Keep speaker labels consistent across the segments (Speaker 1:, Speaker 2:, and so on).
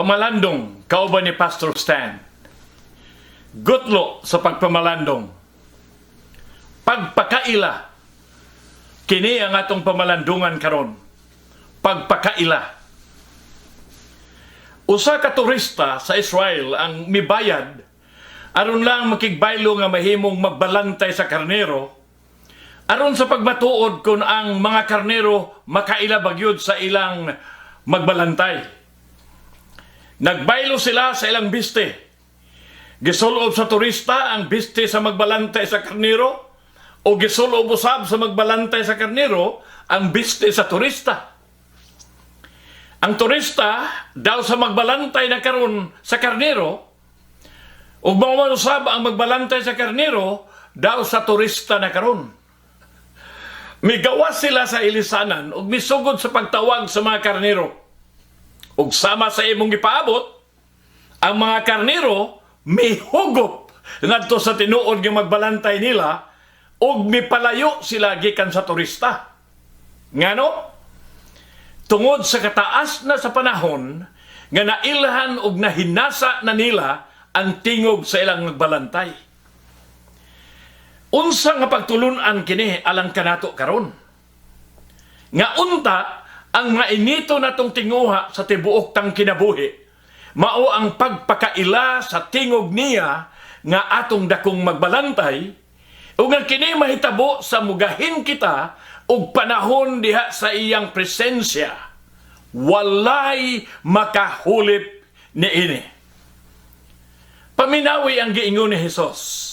Speaker 1: Pamalandong kauban ni Pastor Stan. Gutlo sa pagpamalandong. Pagpakaila. Kini ang atong pamalandungan karon. Pagpakaila. Usa ka turista sa Israel ang mibayad aron lang makigbaylo nga mahimong magbalantay sa karnero aron sa pagmatuod kung ang mga karnero makaila ba gyud sa ilang magbalantay. Nagbaylo sila sa ilang biste. Gisulob sa turista ang biste sa magbalantay sa karnero o gisulob usab sa magbalantay sa karnero ang biste sa turista. Ang turista daw sa magbalantay na karon sa karnero ug mao man usab ang magbalantay sa karnero daw sa turista na karon. Migawas sila sa ilisanan ug misugod sa pagtawag sa mga karnero. Ug sama sa imong gipaabot, ang mga karnero mihugop ngadto sa tinuod nga magbalantay nila ug mipalayo sila gikan sa turista. Ngano? Tungod sa kataas na sa panahon nga nailhan ug nahinasa na nila ang tingog sa ilang magbalantay. Unsa nga pagtulunan kini alang kanato karon? Nga unta ang mainito natong tinguha sa tibuok tang kinabuhi mao ang pagpakaila sa tingog niya nga atong dakong magbalantay ug ang kini mahitabo sa mugahin kita og panahon diha sa iyang presensya. Walay makahulip niini. Paminawi ang giingon ni Hesus.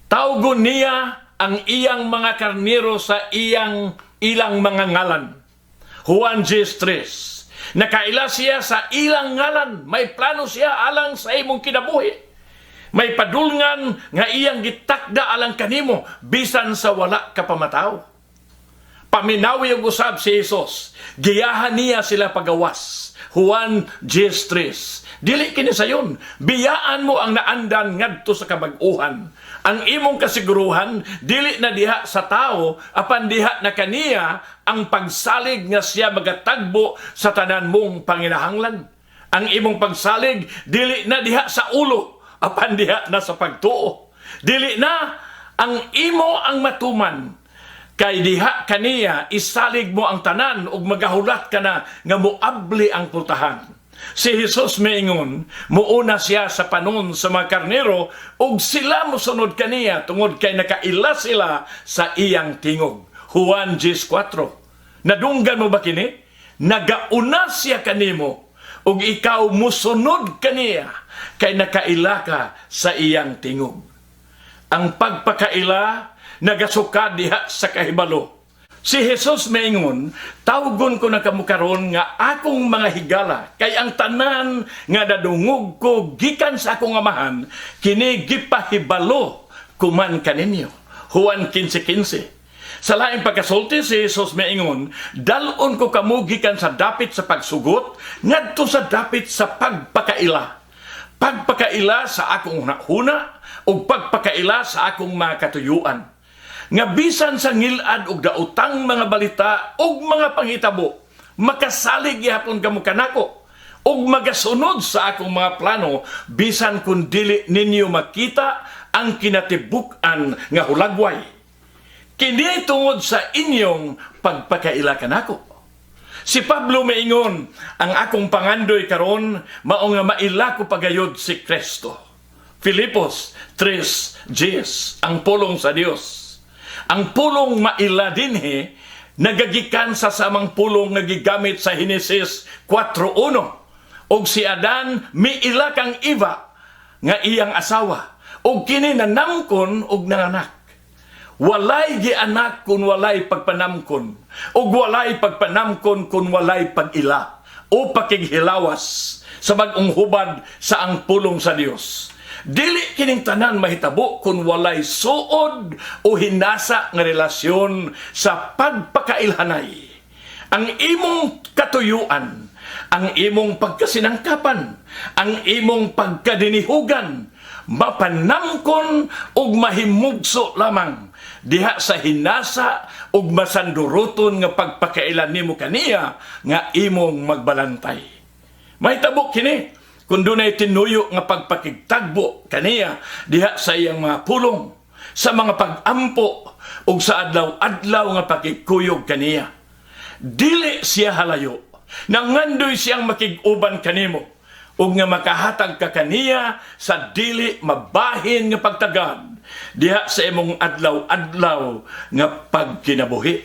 Speaker 1: Tawgon niya ang iyang mga karnero sa iyang ilang mga ngalan. Juan 10:3. Nakaila siya sa ilang ngalan. May plano siya alang sa imong kinabuhi. May padulngan nga iyang gitakda alang kanimo bisan sa wala ka pamataw. Paminawi og usab si Jesus. Giyahan niya sila pagawas. Juan 10:3. Dili kini sayon. Biyaan mo ang naandan ngadto sa kabag-uhan. Ang imong kasiguruhan dili na diha sa tao apan diha na kaniya ang pagsalig nga siya magatagbo sa tanan mong panginahanglan. Ang imong pagsalig dili na diha sa ulo apan diha na sa pagtuo. Dili na ang imo ang matuman kay diha kaniya isalig mo ang tanan ug magahulat ka na nga moabli ang pultahan. Si Jesus miingon, muuna siya sa panon sa mga karnero ug sila mosunod kaniya tungod kay nakaila sila sa iyang tingog. Juan 10:4. Nadunggan mo ba kini? Nagauna siya kanimo ug ikaw musunod kaniya kay nakaila ka sa iyang tingog. Ang pagpakaila nagasukad diha sa kahibalo. Si Jesus maingon, "Tawgon ko na kamo karon nga akong mga higala, kay ang tanan nga nadungog ko gikan sa akong Amahan, kini gipahibalo ko man kaninyo." Juan 15:15. Sa laing pagkasulti, si Jesus maingon, "Dalon ko kamo gikan sa dapit sa pagsugot ngadto sa dapit sa pagpakaila. Pagpakaila sa akong huna ug pagpakaila sa akong mga katuyuan. Nga bisan sa ngilad ug daotang mga balita ug mga panghitabo, makasalig gihapon kamo kanako ug magasunod sa akong mga plano bisan kun dili ninyo makita ang kinatibuk-an nga hulagway. Kini tungod sa inyong pagpakaila kanako." Si Pablo maingon, "Ang akong pangandoy karon mao nga maila ko pagayod si Kristo." Filipos 3:10, ang pulong sa Dios. Ang pulong "maila" dinhi nagagikan sa samang pulong nga gigamit sa Henesis 4:1. Og si Adan miila kang Eva nga iyang asawa ug kini nanamkon ug nanganak. Walay gianak kung walay pagpanamkon ug walay pagpanamkon kung walay pag-ila o pakighilawas sa bag-ong hubad sa ang pulong sa Dios. Dili kining tanan mahitabo kung walay suod o hinasa nga relasyon sa pagpakailhanay. Ang imong katuyuan, ang imong pagkasinangkapan, ang imong pagkadinihugan, mapanamkon ug mahimugso lamang diha sa hinasa ug masanduruton nga pagpakailan nimo kaniya nga imong magbalantay. Mahitabo kini kung dunay tinuyo nga pagpakigtagbo kaniya diha sa iyang mga pulong, sa mga pag-ampo ug sa adlaw-adlaw nga pakigkuyog kaniya. Dili siya halayo. Nangandoy siyang makig-uban kanimo ug nga makahatag ka kaniya sa dili mabahin nga pagtagad diha sa imong adlaw-adlaw nga pagkinabuhi.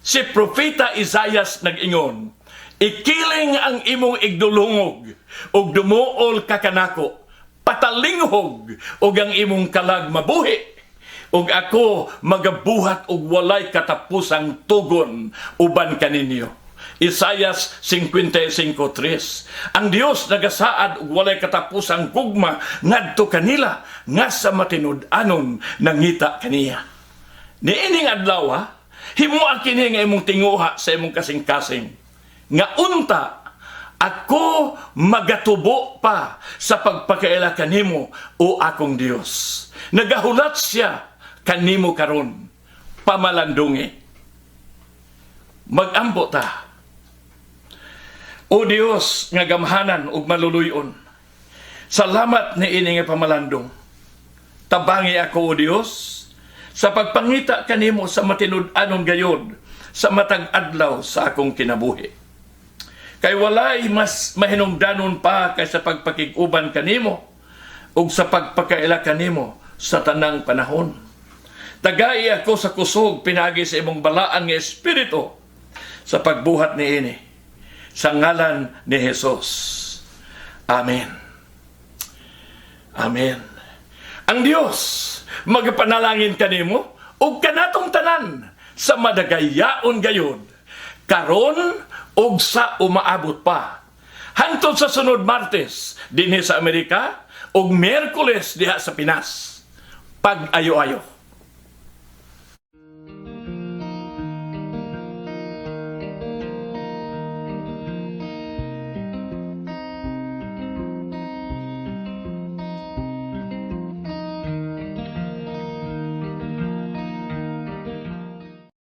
Speaker 1: Si Propeta Isaias nag-ingon, "Ikiling ang imong igdulungog ug dumuol ka kanako, patalinghog ug ang imong kalag mabuhi, ug ako magabuhat og walay katapusang tugon uban kaninyo." Isaias 55:3. Ang Dios nagasaad og walay katapusang gugma ngadto kanila nga sa matinud-anon nangita kaniya. Niining adlaw, himoa kini nga imong tinguha sa imong kasing-kasing. Nga unta ako magatubo pa sa pagpakaila kanimo, o akong Dios. Nagahulat siya kanimo karon. Pamalandungi. Magampo ta. O Dios nga gamhanan ug maluluyon. Salamat niini nga pamalandong. Tabangi ako, O Dios, sa pagpangita kanimo sa matinud-anon gayod sa matag adlaw sa akong kinabuhi. Kay walay mas mahinungdanon pa kaysa pagpakig-uban kanimo ug sa pagpakaila kanimo sa tanang panahon. Tagai ako sa kusog pinaagi sa imong balaan nga espiritu sa pagbuhat niini. Sa ngalan ni Jesus. Amen. Amen. Ang Dios magapanalangin kanimo ug kanatong tanan sa madagayaon gayod karon ug sa umaabot pa. Hangtod sa sunod Martes dinhi sa Amerika ug Miyerkules diha sa Pinas. Pag-ayo-ayo.